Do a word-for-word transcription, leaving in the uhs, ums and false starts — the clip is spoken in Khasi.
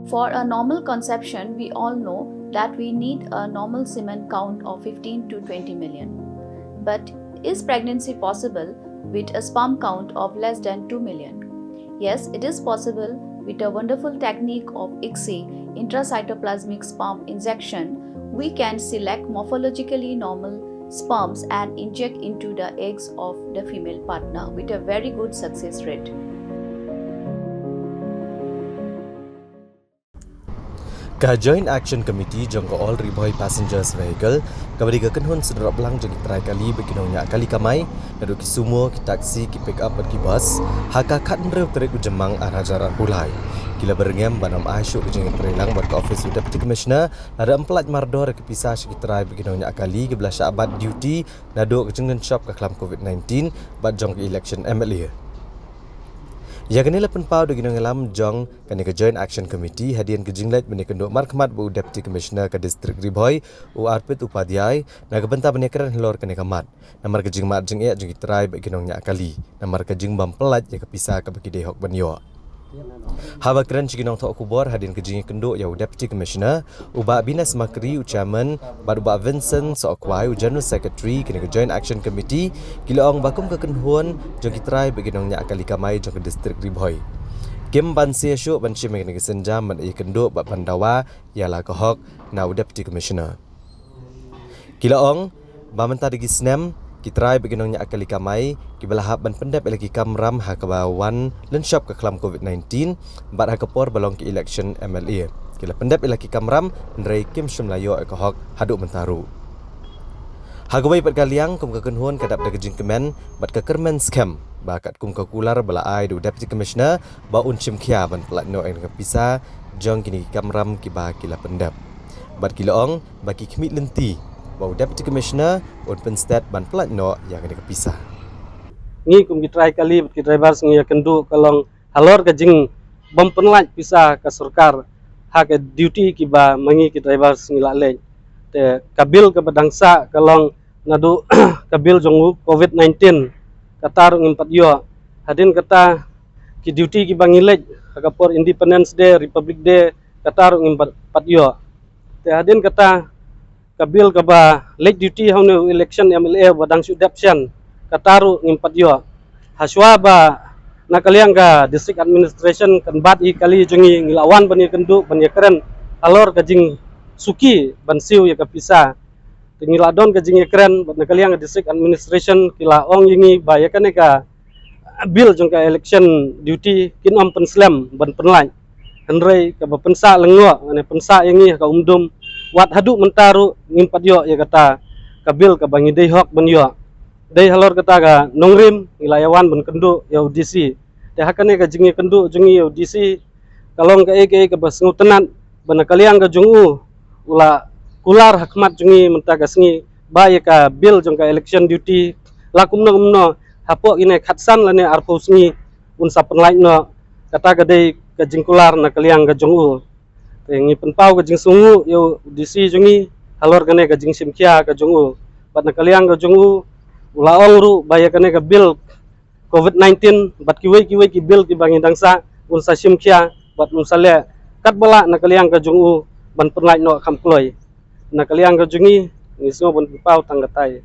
For a normal conception, we all know that we need a normal semen count of fifteen to twenty million. But is pregnancy possible with a sperm count of less than two million? Yes, it is possible. With a wonderful technique of ICSI, intracytoplasmic sperm injection, we can select morphologically normal sperms and inject into the eggs of the female partner with a very good success rate. Ka Joint Action Committee jong ka All Ri Bhoi Passengers Vehicle, kaba dei ka kynhun sdang lang jong ki trai kali bad ki nongñiah kali kamai, naduh ki sumo, ki taxi, ki pick up bad ki bus, ha ka khathynriew tarik u Jymmang ar hajar arphew lai, ki la byrngem ban ym ai shuh ka jingïatreilang bad ka office u Deputy Commissioner, lada ym pyllait mardor ïa ki pisa sha ki trai bad ki nongñiah kali kiba la shah bat duty naduh ka jinglynshop ka khlam covid nineteen bad jong ka election M L A. Ïa kane la pynpaw da ki nongïalam jong kane ka Joint Action Committee hadien ka jingleit ban ïakynduh markhmat bad u Deputy Commissioner ka District Ri Bhoi, u Arpit Upadhyay, na ka bynta ban ïakren halor kane ka mat, namar ka jingmad jingeh jong ki trai bad ki nongñiah kali, namar ka jingbym pyllait ïa ka pisa kaba ki dei hok ban ïoh. Haba kren sha ki nongthoh khubor hadien ka jingïakynduh ïa u Deputy Commissioner, u Bah Binas Makri, u Chairman, bad u Bah Vincent Sohkhwai, u General Secretary kane ka Joint Action Committee, ki la ong ba kum ka kynhun jong ki trai bad ki nongñiah kali kamai jong ka District Ri Bhoi, kim banse shuh ban shim ïa kane ka sienjam ban ïakynduh bad ban dawa ïa la ka hok na u Deputy Commissioner. Ki la ong ba mynta da ki snem, ki trai bad ki nongñiah kali kamai kiba la hap ban pyndep ïa la ki kamram ha kaba wan lynshop ka khlam covid nineteen bad ha ka por ba long ki election M L A, ki la pyndep ïa la ki kamram, hynrei kim shym la ïoh ïa ka hok haduh mynta ruh. Ha kawei pat ka liang, kum ka kynhun ka dap da ka jingkmen bad ka kyrmen skhem ba katkum ka kular ba la ai da u Deputy Commissioner, ba un shim khia ban pyllait noh ïa ka pisa jong kine ki kamram kiba ki la pyndep. Bad ki la ong ba ki khmih lynti ba u Deputy Commissioner un pynstet ban pyllait noh ïa kane ka pisa. Ngi kum ki trai kali bad ki drivers ngi ïakynduh ka long halor ka jingbym pyllait pisa ka sorkar ha ka duty kiba ma ngi ki drivers ngi la leit. Te ka bill kaba dang sah ka long naduh ka bill jong u covid nineteen, kata ruh ngim pat ïoh. Hadien kata, ki duty kiba ngi leit ha ka por Independence Day, Republic Day, kata ruh ngim pat, pat ïoh. Te hadien kata, ka bill kaba leit duty ha une u election M L A ba dang shu dep shen, kata ruh ngim pat ïoh. Hashwa ba na ka liang ka District Administration kan bat ïa ki kali jong ngi, ngi la wan ban ïakynduh, ban ïakren halor ka jingsuki ban siew ïa ka pisa. Te ngi la don ka jingïakren bad na ka liang ka District Administration ki la ong ïa ngi ba ïa kane ka bill jong ka election duty kin ym pynslem ban pyllait. Hynrei kaba pynsah lyngngoh, lane pynsah ïa ngi ha ka umdum, wat haduh mynta ruh ngim pat ïoh ïa kata ka bill kaba ngi dei hok ban ïoh. Dei halor kata ka nongrim ngi la ïa wan ban kynduh ïa u D C. Te ha kane ka jingïakynduh jong ngi ïa u D C, ka long kaei kaei kaba sngewtynnat ba na ka liang ka jong u, u la kular ha khmat jong ngi mynta ka sngi ba ïa ka bill jong ka election duty, la kumno kumno, hapoh kine khatsan lane arphew sngi un sa pynlait noh. Kata ka dei ka jingkular na ka liang ka jong u. Te ngi pynpaw ka jingsngewnguh ïa u D C jong ngi halor kane ka jingshim khia ka jong u. Bad na ka liang ka jong u, u la ong ruh ba ïa kane ka bill covid nineteen bad kiwei kiwei ki bill kiba ngi dang sah, un sa shim khia bad un sa leh katba lah na ka liang ka jong u ban pynlait noh kham kloi. Na ka liang ka jong ngi, ngi sngew ban pynpaw tang katai.